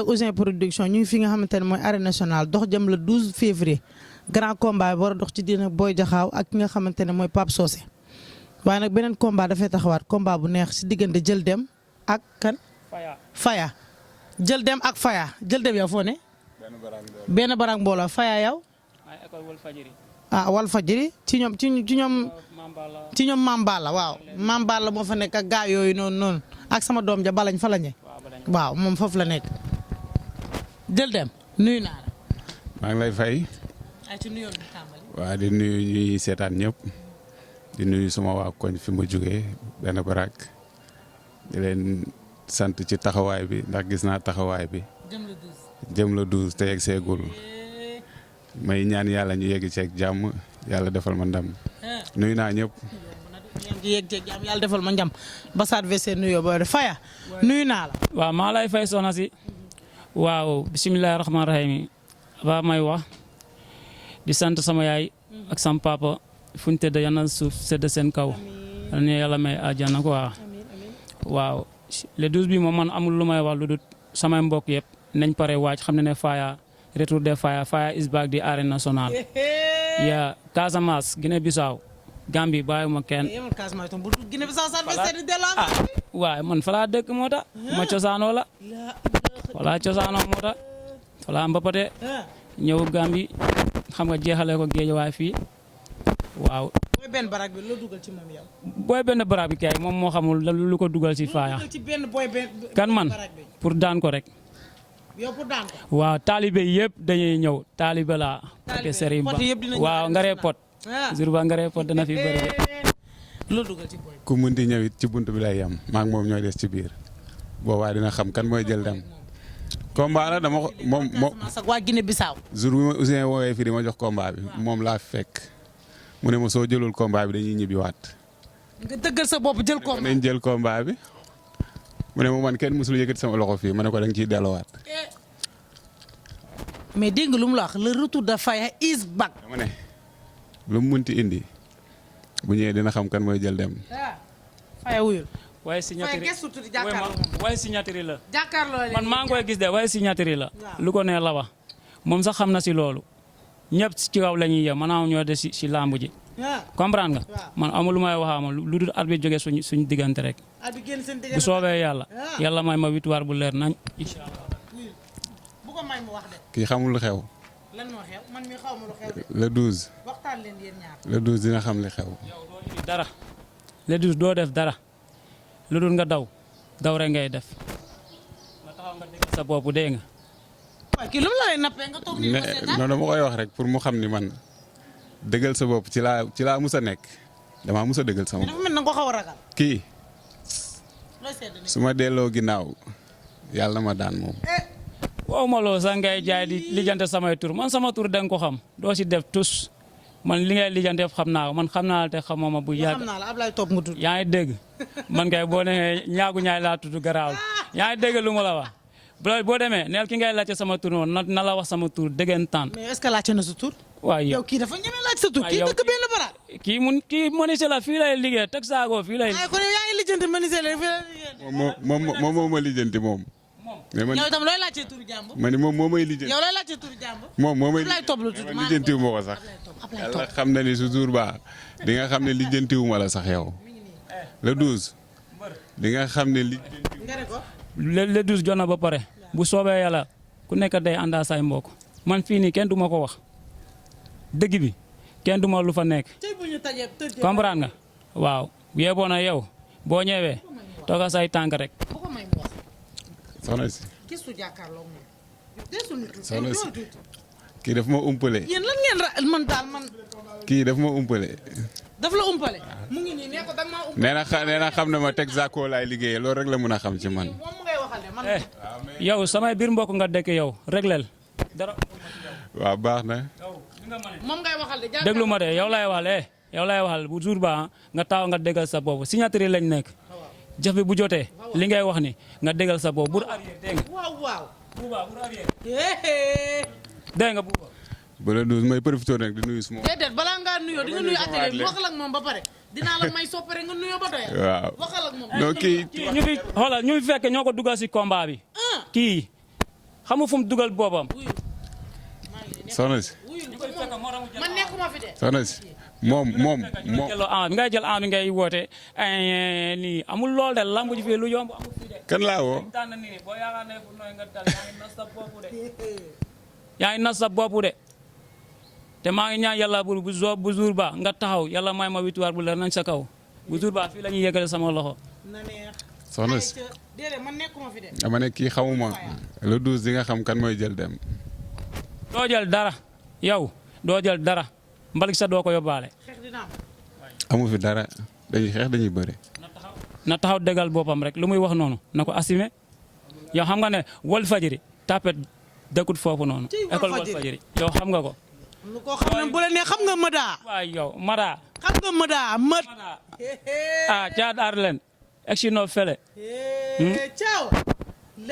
Ouzin Production ñu ngi fi nga xamante ne mooy arène nationale dox jëm le 12 février grand combat bi war a dox ci diina Boy Jaxaaw ak ki nga xamante ne mooy Pape Socé waaye nag beneen combat dafay taxawaat combat bu neex si diggante Jël Dem ak kan. Faya Jël Dem ak Faya Jël Dem yow foo ne. benn barang mbooloo Faya yow. ah Walfadjri ci ñoom Mambala waaw Mambala moo fa nekk ak gaa yooyu noonu ak sama doom ja balañ fa la ñe waaw moom foofu la nekk. Jël Dem nuyu naa la. maa ngi lay fay. ay ci nuyoo bi tàmbali. waa di nuyu ñuy seetaan ñëpp di nuyu suma waa koñ fi ma jógee benn barak di leen sant ci taxawaay bi ndax gis naa taxawaay bi. jëm la 12 te yegg seegul may ñaan yàlla ñu yegg ceeg jàmm yàlla defal ma ndam nuyu naa ñëpp. yegg ceeg jàmm yàlla defal ma ndam Bassat Wessé nuyoo ba Faya nuyu naa la. waaw maa lay fay soxna si waaw bisimilah rahmaani rahiim ba may wax di sant sama yaay ak sama papa fu ñu tëdd yal na suuf sedd seen kaw yal na yàlla may àjjana quoi waaw le 12 bi moom man amul lu may wax lu dul samay mbokk yëpp nañ pare waaj xam ne Faya retour de Faya is back di arène nationale ya Casamance Guinée Bissau Gambie bàyyiwuma kenn. waaw man fa laa dëkk moo tax ma cosaanoo la wala cosaanoo moo tax wala mbapate ñëw Gambie xam nga jeexale ko géej waay fii waaw. booy benn barak bi loo dugal ci moom yow. booy benn barak bi kay moom moo xamul lu ko dugal ci Faya. kan man pour daan ko rek. yow pour daan ko. waaw taalibe yëpp dañuy ñëw taalibe laa. taalibe sëriñ ba waaw ngaree pot. jour ba ngaree pot dana fi bëri. loo dugal ci booy. ku munti ñëw it ci bunt bi lay yem maa ngi moom ñooy des ci biir boobaa dina xam kan mooy Jël Dem. combat la dama ko moom waa Guinée Bissau. jour bi ma Ouzin woowee fii di ma jox combat bi moom laa fekk mu ne ma soo jëlul combat bi dañuy ñibbiwaat. nga dëggal sa bopp jël combat nañ jël combat bi. mu ne ma man kenn mësul yëkkati sama loxo fii ma ne ko da nga ciy delluwaat. mais dégg nga lu mu la wax le retour de Faya is back. dama ne lu mu munti indi bu ñëwee dina xam kan mooy Jël Dem. Faya wuyul. waaye signature la. jàkkaarloo man maa ngi koy gis de waaye signature la. lu ko ne la wax moom sax xam na si loolu ñëpp ci kaw la ñuy yem maanaam ñoo des si lamb ji. comprendre nga man amul lu may waxaama lu dul arbitre jógee suñu diggante rek. bu soobee yàlla may ma victoire bu leer nañ. incha allah. bu ko may mu wax de. kii xamul lu xew. lan moo xew man mi xaw ma lu xew de. le 12. waxtaan leen yéen ñaar. le 12 dina xam li xew. yow doo indi dara le 12 doo def dara lu dul nga daw rek ngay def nga taxaw nga dégg sa bopp dégg nga. waaw kii lu mu la lay nappee nga toog nii ko seetaan. non dama koy wax rek pour mu xam ni man dëggal sa bopp ci laa mus a nekk damaa mus a dëggal sama bopp. dafa mel na nga ko xaw a ragal. kii su ma delloo ginnaaw yàlla ma daan moom. waaw ma loo sax ngay jaay di lijjante samay tur man sama tur da nga ko xam doo si def tus man li ngay lijjante yëpp xam naa ko man xam naa la te xamoo ma bu yàgg. xam naa la Ablaye Top nga tudd. yaa ngi dégg man kay boo nee ñaagu ñaay laa tudd garaawul yaa ngi dégg lu ma la wax boo demee neel ki ngay laajte sama tur noonu na la wax sama tur dëggantaan. mais est-ce que laajte na sa tur. waaw yow kii dafa ñeme laaj sa tur. kii dëkk benn bara. kii menuisier la fii lay liggéey teg saako fii lay. kon yaa ngi lijjanti menuisier la fii lay liggéey. moom moo ma lijjanti moom. mais man yow itam looy laajte turu jàmbur. ma ni moom moo may lijjanti. yow looy laajte turu jàmbur. moom moo may Ablaye Top la tudd lijjantiwu ma ko sax. yàlla xam na ni su jour ba di nga xam ne lijjantiwu ma la sax yow. le 12 di nga xam ne lijjantiwu. le 12 jot na ba pare bu soobee yàlla ku nekk day àndaa say mbokk man fii nii kenn du ma ko wax dëgg bi kenn du ma lu fa nekk. comprendre nga waaw yeboo na yow boo ñëwee tooga say tànk rek. soxna si. soxna si kii daf ma umpale. yéen lan ngeen man daal man. kii daf ma umpale. daf la umpale. mu ngi nii nee ko dag maa umpale. nee na xam ne ma teg Zarko laay liggéeyee loolu rek la mun a xam ci man. moom mu ngay waxal de man. yow samay biir mbokk nga dëkk yow réglel dara. waaw baax na. moom ngay waxal de. déglu ma de yow lay waxal yow lay waxal bu jour ba nga taw nga déggal sa bopp signature lañ nekk. jëf bi bu jotee li ngay wax ni nga déggal sa bopp bur arrière dégg nga. waaw waaw. buuba bur arrière. dégg nga buuba. ba le 12 may profité nag di nuyu suma. déedéet balaa ngaa nuyoo di nga nuyu atelier bi waxal ak moom ba pare dinaa la may soppare nga nuyoo ba doy. waaw waxal ak moom. non kii ñu fi xoolal ñu fi fekk ñoo ko dugal si combat bi. kii xamu fu mu dugal boppam. soxna si man nekkuma fi de. soxna si moom ngay jël en ngay woote nii amul lool de lamb ji fii lu yomb amul fii de. kan laa woo. tànn nii boo yaakaar ne fu nooy nga dal yaa ngi nas sa bopp de te maa ngi ñaan yàlla bu jour ba nga taxaw yàlla may ma victoire bu leer nañ sa kaw bu jour ba fii la ñuy yëgale sama loxo. na neex. soxna si déedéet man nekkuma fi de. dama ne kii xamuma le 12 di nga xam kan mooy jël dem. doo jël dara yow doo jël dara mbalik sa doo ko yóbbaale. xeex dina am. amu fi dara dañuy xeex dañuy bëre. na taxaw dëggal boppam rek lu muy wax noonu na ko assumer yow xam nga ne Walfadjri tapet dëkkut foofu noonu. école Walfadjri yow xam nga ko. lu ko xam ne bu la nee xam nga Mada. waay yow Mada. xam nga Mada. ah caat aar leen. egsi noo fele. Thiaw.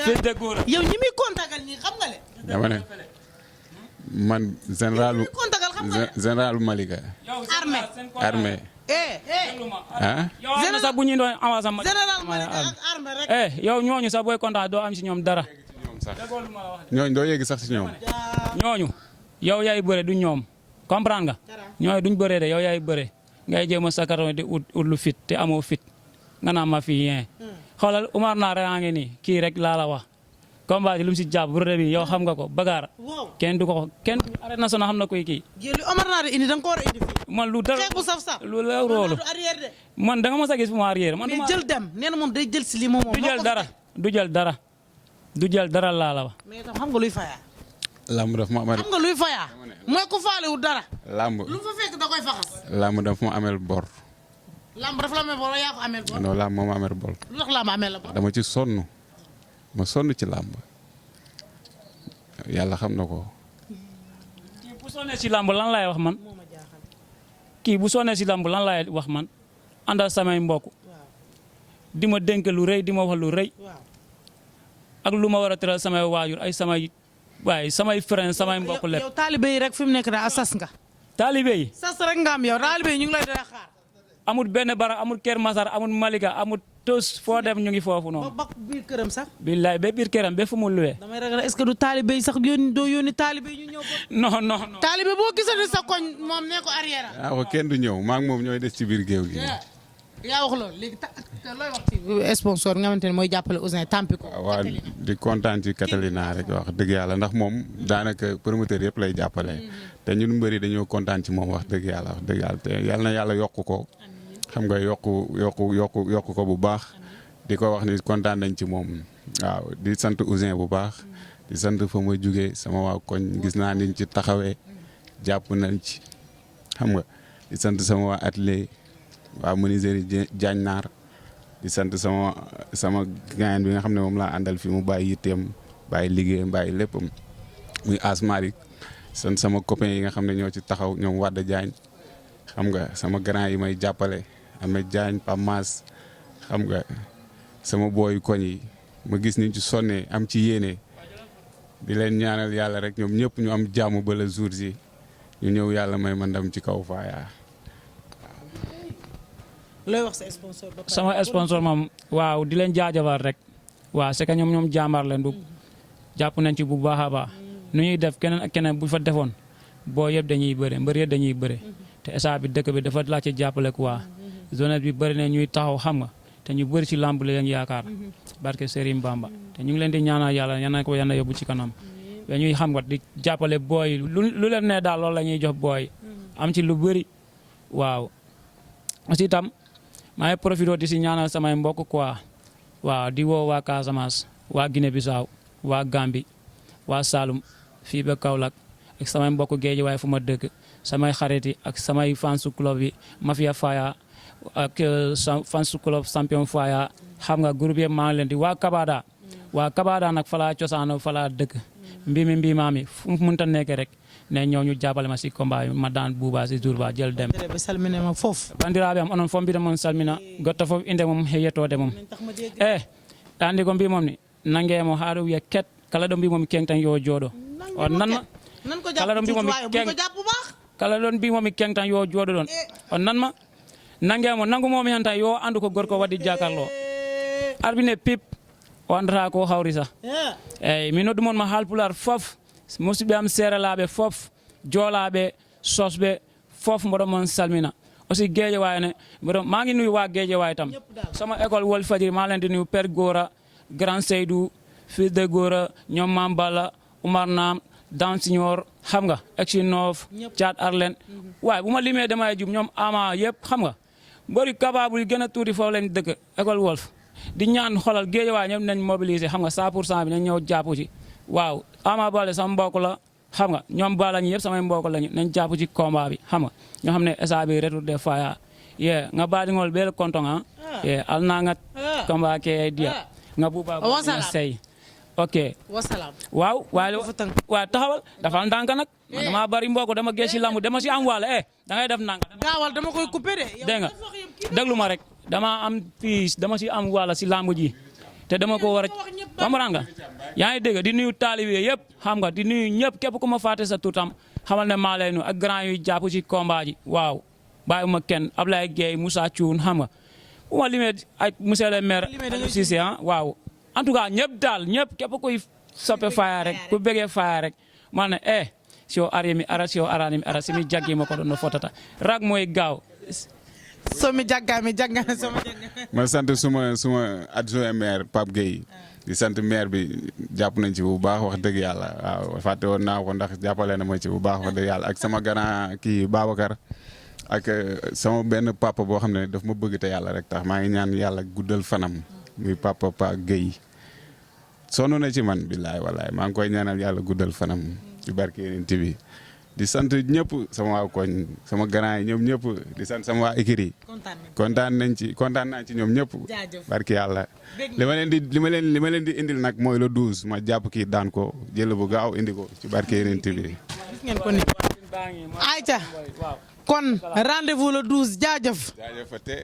fii de góor yow ñi muy kontagal ñi xam nga le. dama ne man général Malika. armée. ah. yow am na sax bu ñu doon avance am. général Malika ak armée rek. yow ñooñu sax booy kontaan doo am si ñoom dara. ñooñu doo yegg sax si ñoom. ñooñu yow yaay bëre du ñoom comprendre nga. ñooñu duñ bëree de yow yaay bëre ngay jéem a sakatoo di ut lu fit te amoo fit nga naan ma fii yéen. xoolal Umar Naar yaa ngi nii kii rek laa la wax. combat bi lu mu si jàpp bu bi yow xam nga ko bagaar. kenn du ko kenn arrêté national xam na koy kii. jëli Omar Naar indi da nga ko war a indi fii. man lu dara xeex bu saf-saf. lu la roolu man da nga mos a gis fu ma arrière. man mais jël dem nee na moom day jël si lii moom. du jël dara du jël dara du jël dara laa la wax. mais itam xam nga luy fayaa. lamb daf ma amel. xam nga luy fayaa. mooy ku faalewu dara. lamb lu fa fekk da koy faxas. lamb daf ma amel bor. lamb dafa la amel bor yaa ko amel bor. non lamb moom amel bor. lu tax lamb amel la bor. dama ci sonn ma sonn ci lamb yàlla xam na ko. kii bu sonnee si lamb lan lay wax man. kii bu sonnee si lamb lan lay wax man. àndal samay mbokk. di ma dénk lu rëy di ma wax lu rëy. ak lu ma war a tëral samay waajur ay samay frère samay mbokk lépp. yow taalibe yi rek fi mu nekk daal sas nga. taalibe yi. sas rek nga am yow taalibe yi ñu ngi lay dara xaar. amul benn bara amul Kër Masar amul Malika amul tos foo dem ñu ngi foofu noonu. ba biir këram sax. billaay ba biir këram ba fu mu luwee. damay ragal est-ce que du taalibe yi sax doo yónni taalibe yi ñu ñëw ba. non. taalibe boo gisati sa koñ moom nee ko arrière. ko kenn du ñëw maa ngi moom ñooy des ci biir géew gi. yaa wax loolu léegi looy wax ci sponsor nga xamante ne mooy jàppale Ouzin Tampico. waaw di kontaan ci Catalina rek wax dëgg yàlla ndax moom daanaka promoteur yëpp lay jàppale. te ñun mbëri dañoo kontaan ci moom wax dëgg yàlla te yàlla na yàlla yokk ko. xam nga yokk ko bu baax. di ko wax ni kontaan nañ ci moom. waaw di sant Ouzin bu baax. di sant fa ma jugee sama waa koñ gis naa niñ ci taxawee. jàpp nañ ci xam nga di sant sama waa atelier. waaw menuiserie Diagne Naar di sant sama gaañ bi nga xam ne moom laa àndal fi mu bàyyi yitteem bàyyi liggéeyam bàyyi léppam muy Asmalik sant sama copain yi nga xam ne ñoo ci taxaw ñoom Wade Diagne xam nga sama grand yi may jàppale Ahmed Diagne Pamas xam nga sama booyu koñ yi ma gis niñ ci sonnee am ci yéene di leen ñaanal yàlla rek ñoom ñëpp ñu am jàmm ba la jour yi ñu ñëw yàlla may ma ndam ci kaw Faaya. looy wax sa sponsor ba sama sponsor moom waaw di leen jaajëfal rek waaw c'est que ñoom jàmbaar leen du jàpp nañ ci bu baax a baax nu ñuy def keneen ak keneen bu fa defoon boo yëpp dañuy bëre mbër yëpp dañuy bëre te instant bi dëkk bi dafa laaj ci jàppale quoi jeunesse bi bëri na ñuy taxaw xam nga te ñu bëri ci lamb leen yaakaar barke Serigne Bamba te ñu ngi leen di ñaanal yàlla ñaan ko yàlla yóbbu ci kanam mais ñuy xam nga di jàppale booy lu leen ne daal loolu la ñuy jox booy am ci lu bëri waaw aussi tam maa ngi profité di si ñaanal samay mbokk quoi waaw di woo waa Casamance waa Guinée Bissau waa Gambie waa Saloum fii ba Kaolack ak samay mbokk géej waaye fu ma dëkk samay xarit yi ak samay fansu club yi Mafia Faya ak fansu club champion Faya xam nga groupe yëpp maa ngi leen di waa Kabada nag falaa cosaano falaa dëkk mbimaami fu mu mënta nekk rek ne ñëw ñu jàppale ma si combat ma daan buuba si jour ba jël dem salminema fof bandiraɓe am onon fof mbiɗa moon salmina goto fof inde mum e yettode mum andi ko mbimom ni nanguemo ha ɗo wiya ket kala ɗo mbimomi keng tan yo jooɗo on nanma kala ɗon mbimomi keng tan yo jooɗo ɗon on nanma nanguemo nangumomi hen tan yo andu ko gorko waɗi jakarlo arbine pip o andata ko hawri sa eyyi mi noddumon ma haalpular fof musidɓe am seeralaɓe fof joolaɓe sosɓe fof mboɗo mon salmina aussi Guédiawaye ne maa ngi nuyu waa Guédiawaye tam sama école Walfadjri maa leen di nuyu Père Gora Grand Seydou fils de Gora ñoom Mam Balla Oumar Nam Dan Signor xam nga Exi Noof Thiat Arlen waaye bu ma limee damay jub ñoom ama yëpp xam nga mbëri capable yi gën a tuuti foofu leen dëkk école Wolf di ñaan xolal Guédiawaye ñëpp nañ mobiliser xam nga 100% bi nañ ñëw jàpp ci waaw Ama Baldé sama mbokk la xam nga ñoom Balla ñi yëpp samay mbokk lañu nañ jàpp ci combat bi xam nga ñoo xam ne esa bi retour des faya ye nga baɗigol bel konton ye alnagat combat ke dia nga buba sey ok wasalaam waaw waaye waaw taxawal dafal ndànk nag man dama bari mbokk dama geesi lamb dama si am wàll da ngay def ndànk gaawal dama koy couper de dégg nga déglu ma rek dama am fii dama si am wàll si lamb ji te dama ko war a comprendre nga yaa ngi dégg di nuyu taalibe yëpp xam nga di nuyu ñëpp képp ku ma fàtte sa tuutam xamal ne maa lay nuyu ak grand yu jàpp ci combat ji waaw bàyyiwuma kenn Ablaye Gueye Moussa Thioune xam nga bu ma limee ak monsieur le maire Cissé waaw en tout cas ñëpp daal ñëpp képp kuy soppe Faya rek ku bëggee Faya rek ma ne si o ari mi ara si o arani mi ara si mi jaggi ma ko doon fotata rag mooy gaaw somi jaggami sama ma sant suma adjoint maire Pape Gueye di sant maire bi jàpp nañ ci bu baax wax dëgg yàlla waaw fàtte woon naa ko ndax jàppale na ma ci bu baax wax dëgg yàlla ak sama grand kii Babacar ak sama benn papa boo xam ne daf ma bëgg te yàlla rek tax maa ngi ñaan yàlla guddal fanam muy papa Pape Gueye sonn na ci man billaay wallaay maa ngi koy ñaanal yàlla guddal fanam ci barke Yonent bi di sant ñëpp sama waa koñ sama grand yi ñoom ñëpp di sant sama waa écurie kontaan naa ci ñoom ñëpp barki yàlla li ma leen di indil nag mooy le 12 ma jàpp kii daan ko jël bu gaaw indi ko ci barke Yonent bi gis ngeen ko ni ayca kon rendez-vous le 12 jaajëf